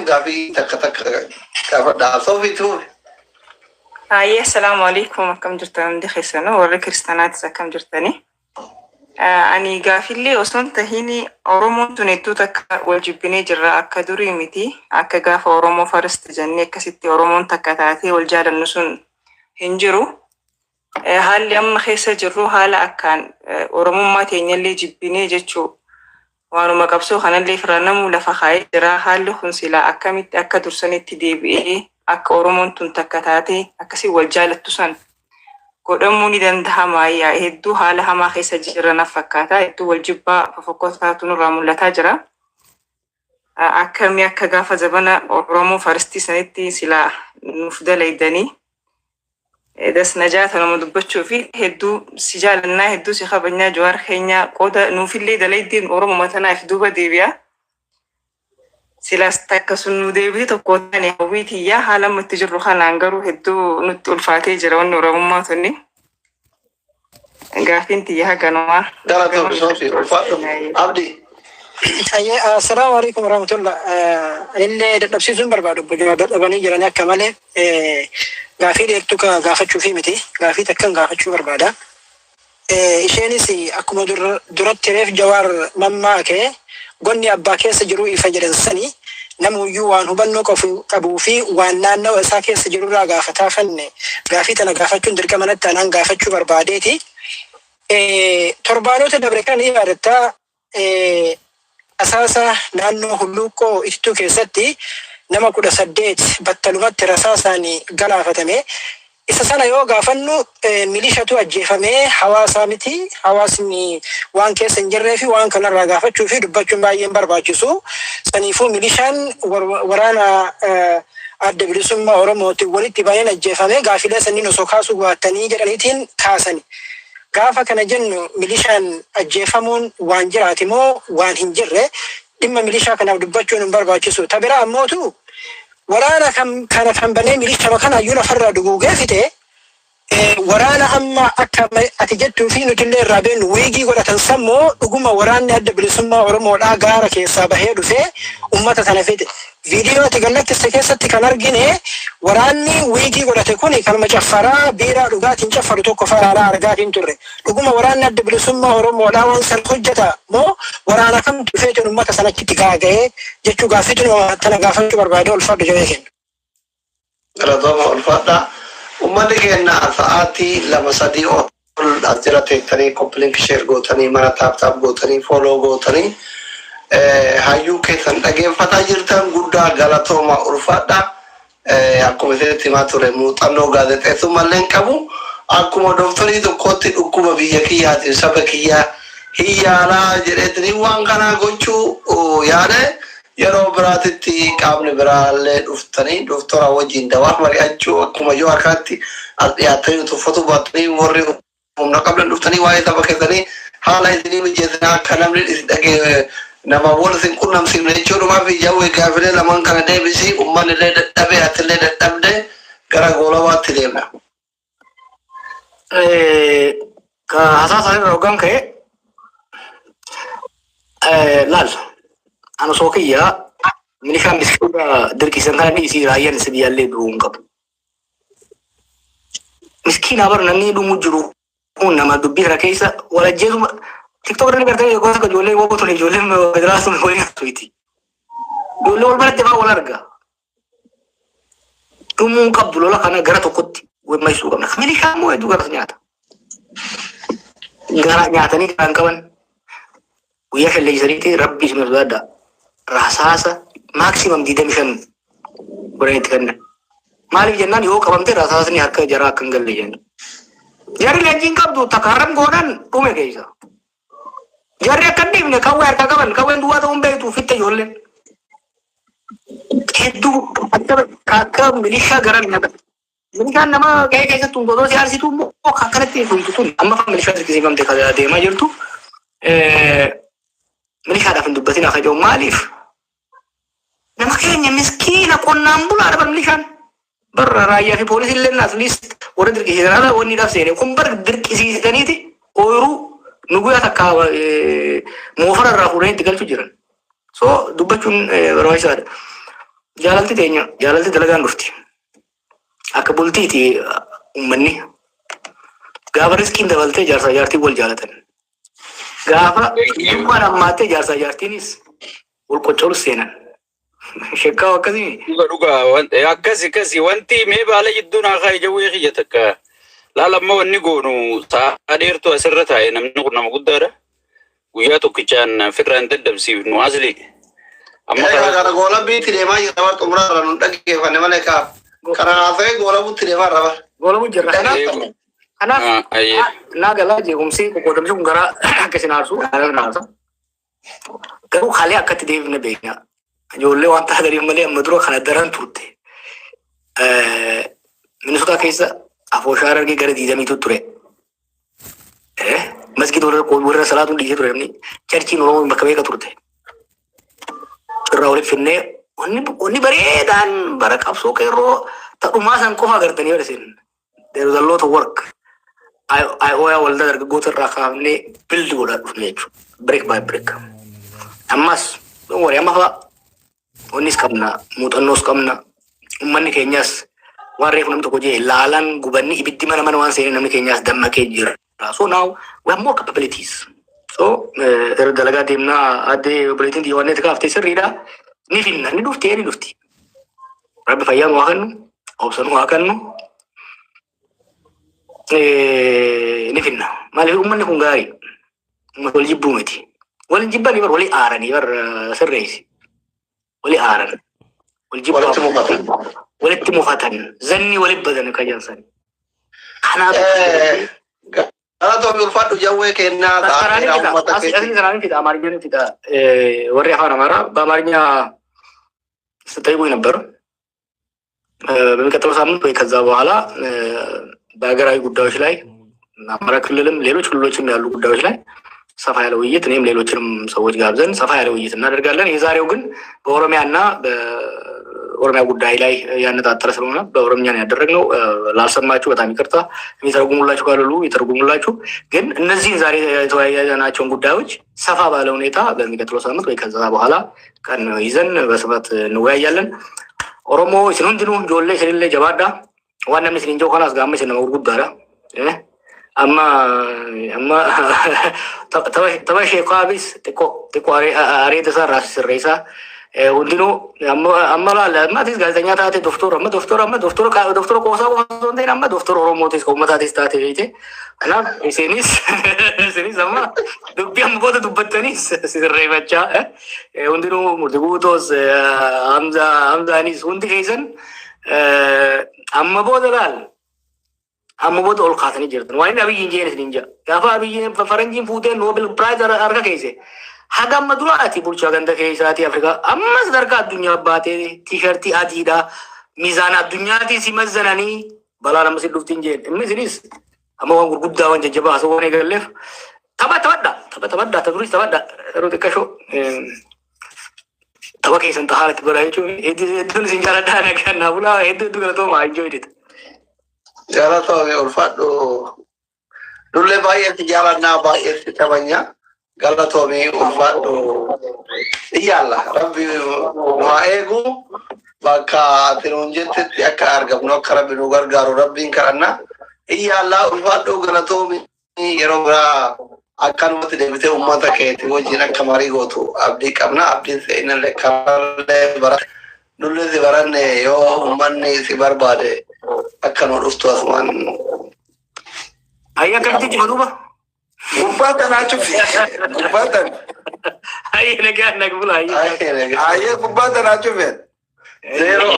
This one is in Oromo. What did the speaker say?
Gaafii takka takka gaafadha. Soofii tuufi. Hayyee, assalaamu alaikum. Akkam jirtan hundi keessanuu? Warri kiristaanaatis akkam jirtanii? Ani gaafillee osoo hin tahin, Oromoon tun hedduu takka wal jibbinee jirra. Akka durii miti. Akka gaafa Oromoo first jennee akkasitti Oromoon takka taatee wal jaalannu sun hin jiru. Haalli amma keessa jirru haala akkaan Oromummaa teenyallee jibbinee jechuu, waanuma qabsoo kanallee firanamuu lafa kaa'ee jira. Haalli kun silaa akkamitti akka dursanitti deebi'ee akka Oromoon tun takka taatee akkasii wal jaalattu san godhamuu ni danda'ama? Yaa hedduu haala hamaa keessa jira na fakkaata. Hedduu wal jibbaa fofokkotaatu nurraa mul'ataa jira. Akkamii akka gaafa zabana Oromoo first sanitti silaa nuuf dalaydanii das najaa tanuma dubbachuu fi hedduu si jaalannaa, hedduu si kabajnaa. Jawaar keenya, qooda nuufillee dalaydiin Oromoo tanaaf duuba deebi'a. Silaas takka sun nu deebite tokko taane hawwii tiyyaa. Haala amma itti jirru kanaan garuu hedduu nutti ulfaatee jira wanni Oromummaa tunni. Gaaffiin tiyya haganumaa. Galatoomi Soofii, ulfaadhu. Abdii. Ayyee, assalaamu alaikum warahmatullah. Anillee dadhabsiisuun barbaadu, obbo Jawaar dadhabanii jiranii akka malee gaafii dheertuu ka gaafachuu fi miti, gaafii takkan gaafachuu barbaada. Isheenis akkuma duratti reef Jawaar mammaake, "Gonni abbaa keessa jiru ifa" jedhan sani, namuyyuu waan hubannoo qabuu fi waan naannawa isaa keessa jirurraa gaafataa fanne gaafii tana gaafachuun dirqama natti anaan gaafachuu barbaadeeti. Torbaanota dabre kan ni yaadattaa, rasaasa naannoo Hulluuqqoo Itittuu keessatti nama 18 battalumatti rasaasaan galaafatame. Isa sana yoo gaafannu milishatu ajjeefamee, hawaasaa miti, hawaasni waan keessa hin jirree fi waan kanarraa gaafachuu fi dubbachuun baay'een barbaachisu. Saniifuu milishaan waraana Adda Bilisummaa Oromootiin walitti baneen ajjeefame, gaafilee sanniin osoo kaasuu baattanii jedhaniitiin kaasani. Gaafa kana jennu milishaan ajjeefamuun waan jiraati moo waan hin jirre? Dhimma milishaa kanaaf dubbachuun hin barbaachisu. Ta biraa ammootu waraana kan kana kan banee milishama kanaayyuu lafarraa duguugee fixe, waraana amma akka ati jettuu fi nutillee irraa beennu wiigii godhatan sammoo dhuguma waraanni Adda Bilisummaa Oromoodhaa gaara keessaa bahee dhufee ummata sana fixe? Viidiyoo ati gallakkiste keessatti kan argine waraanni wiigii godhate kuni kanuma caffaraa biiraa dhugaatiin caffaru tokko faraalaa argaatiin turre. Dhuguma waraanni Adda Bilisummaa Oromoodhaa waan sana hojjeta moo waraana kamtu dhufeetiin ummata sana achitti gaaga'ee jechuu gaaffiitu tana gaafachuu barbaade. Ulfaadhu, jawee kenna. Galatooma, ulfaadha. Uummanni keenya sa'aatii 2 3 ol as jala teettanii copy link, share gootanii, mana tap tap gootanii, follow gootanii, hayyuu keessan dhageeffataa jirtan, guddaa galatooma, ulfaadha. Akkuma isinitti himaa ture, muuxannoo gaazexeessummallee hin qabu. Akkuma dooktarii tokkootti dhukkuba biyya kiyyaatiif saba kiyyaa hin yaalaa jedheetini waan kanaa gochuu yaade. Yeroo biraatitti qaamni biraallee dhuftanii doktora wajjin dawaa mari'achuu, akkuma yoo harkaatti as dhiyaattanii tuffatu baatanii, warri humna qabdan dhuftanii waa'ee saba keessanii haala isinii mijeessinaa, akka namni isin dhagee nama wal isin qunnamsiifne jechuudhumaaf. Jawwee, gaafilee lamaan kana deebisii. Uummanni illee dadhabee, atillee dadhabde, gara goolabaatti deemna. Ka hasaa irra hoggan ka'e laal, ani osoo kiyya milishaan miskiina dirqisiisan kana dhiisii, raayyaan isa biyyaallee du'uu hin qabu. Miskiina bar, namni dhumuu jiru kun nama dubbii kana keessa wal ajjeesuma. TikTok irra ni gartee, yeroo akka ijoollee woboo tun, ijoolleen federaalaa sun waliin haasofiti. Ijoollee wal baratti fa'aa wal arga. Dhumuu hin qabdu, lola kana gara tokkotti maysuu qabna. Milishaa immoo hedduu garas nyaata. Gara nyaatanii garaan qaban guyyaa shalleessaniitti rabbi isin sodaadha. Rasaasa maximum 25 godhanii itti kennan. Maaliif jennaan, yoo qabamte rasaasni harka jaraa akka hin galle jenna. Jarri leenjiin qabdu takka harram goonan dhume keessa. Jarri akka hin dhiifne qawwee harkaa qaban, qawween duwwaa ta'uun beektu fitte ijoolleen. Hedduu akka milishaa gara nyaata. Milishaan nama qe'ee keessatti hundoo si aarsitu immoo akkanatti dhumtu tun amma fa milishaa dirqisiifamte kan deemaa jirtu. Milishaadhaaf hin dubbatin akka jiru maaliif? Nama keenya miskiina qonnaan bulaadha bar milishaan. Barra raayyaa fi poolisii illee at least warra dirqisiisan ala wanni dhaaf seene kun bar dirqisiisaniiti ooyiruu nu guyyaa takka moofara irraa fuudhanii itti galchuu jiran. So dubbachuun barbaachisaadha. Jaalalti teenya jaalalti dalagaan dhufti. Akka bultiiti uummanni. Gaafa riskiin dabaltee jaarsaa jaartiin wal jaalatan. Gaafa hiyyummaan hammaattee jaarsaa jaartiinis wal qoccolus seenan. Shekkaa akkasii. Dhuga dhuga akkasi akkasi wanti mee baala jidduu naa kaa'e jawwee kiyya takka laala. Amma wanni goonu sa'a dheertuu asirra taa'e. Namni kun nama guddaadha. Guyyaa tokkichaan firraan daddabsiifnu asli. Amma Egaa karaa kana goolabbiitti deemaa jira bar, xumuraarra nu dhaggeeffanne malee kaa. Kana haasa'ee goolabuutti deemaa irra bar. Goolamu jirra. Kanaaf kanaaf Ayyee. Naa galaa jeequmsi qoqqoodamsi kun garaa akka isin aarsu na aarsa. Garuu kalee akkatti deebifne beekna. Ijoollee waan taataniif malee amma dura kana daran turte. Minisotaa keessa afooshaa argee gara 20tu ture. Masgida warra salaatuun dhiisee ture namni. Churchiin Oromoo bakka beeka turte. Irraa walitti finnee wanni bareedaan bara qabsoo qeerroo ta'umaa san qofa agartanii bara isin. There was a lot of work. IOYA waldaa dargaggoota irraa kaafnee build godhaa dhufne jechuudha. Brick by brick. Ammas don't worry, amma fa'a wannis qabna, muuxannoos qabna, uummanni keenyas waan reefu namni tokko jee laalaan gubanni ibiddi mana mana waan seenee namni keenyas dammaqee jira. So now we have more capabilities. So irra dalagaa deemnaa. Addee obboleettiin xiyyawanneeti kaaftee sirriidha. Ni finna, ni dhufti, ni dhufti. Rabbi fayyaa nu haa kennu, obsa nu haa kennu. Ni finna. Maaliif uummanni kun gaarii? Uummata wal jibbuu miti. Wal jibbanii bar walii aaranii bar sirreessi. Walii aaran. Wal jibbaa. Walitti mufatan. Walitti mufatan. Zanni walitti badan akka jansan. Kanaaf Galatoomi, ulfaadhu jawwee kennaa Karaan ta'eera fida. uummata Asii keetti. karaan fida. አማርኛ fida. Warri afaan አማራ በአማርኛ ስትጠይቁኝ ነበር። በሚቀጥለው ሳምንት ወይ ከዛ በኋላ በሀገራዊ ጉዳዮች ላይ አማራ ክልልም ሌሎች ክልሎችም ያሉ ጉዳዮች ላይ ሰፋ ያለ ውይይት እኔም ሌሎችንም ሰዎች ጋብዘን ሰፋ ያለ ውይይት እናደርጋለን። የዛሬው ግን በኦሮሚያና በኦሮሚያ ጉዳይ ላይ ያነጣጠረ ስለሆነ በኦሮምኛ ነው ያደረግነው። ላልሰማችሁ በጣም ይቅርታ። የሚተረጉሙላችሁ ካሉ ይተርጉሙላችሁ። ግን እነዚህን ዛሬ የተወያየናቸውን ጉዳዮች ሰፋ ባለ ሁኔታ በሚቀጥለው ሳምንት ወይ ከዛ በኋላ ቀን ይዘን በስፋት እንወያያለን። Oromoo isin hundinuu ijoollee isinillee jabaadha. Waan namni isin hin jiru kanaas gaama isin nama gurguddaadha. Amma amma tapha sheekaabis xiqqoo xiqqoo areeda isaa irraa sirreessaa. Hundinuu amma amma laalla amma atis gaazexeessaa taate, doktora, amma doktora, amma doktora, doktora qoosaa qofa osoo hin ta'in amma doktora Oromootis uummatatis taate beekte. Kanaaf isinis amma dubbii amma booda dubbattanis sirreeffachaa hundinuu murtii guutoos Hamza Hamzaanis hundi keessan amma booda laal amma booda ol kaasanii jirtan. Waan inni Abiyyiin jeen isin hin jaa. Gaafa Abiyyiin faranjiin fuutee Nobel Prize harka keesse. Haga amma duraati bulchaa ganda keessaati Afrikaa amma sadarkaa addunyaa baatee T-shirtii adiidha. Miizaana addunyaatiin si mazzananii balaa nama si dhuftiin jeen. Inni isinis amma waan gurguddaa waan jajjabaa haasawuu waan eegalleef tapha taphadha. Tapha taphadha. Ta duris taphadha. Yeroo xiqqashoo tapha keessan tahaa itti godhaa jechuun hedduun isin jaaladhaa, nagaan naa bulaa, hedduu hedduu galatooma, enjoyed it. Galatoomi, ulfaadhu. Nullee baay'eetti jaalannaa, baay'eetti kabajna. Galatoomi, ulfaadhu. Iyyaalla rabbi nu haa eegu, bakka ati nuun jettetti akka argamnu akka rabbi nu gargaaru rabbiin kadhanna. Iyyaalla, ulfaadhu, galatoomi. Yeroo biraa akkanumatti deebitee uummata keetii wajjin akka marii gootu abdii qabna. Abdiin seenallee karallee bara nullee si baranne yoo uummanni si barbaade akka nu dhuftu asumaan. Ayyaa akkamitti cufa duuba? Gubbaa tanaa cufi. Gubbaa tana. Ayyaa nagaan nag bulaa. Ayyee. Ayyee, gubbaa tanaa cufe. Zero.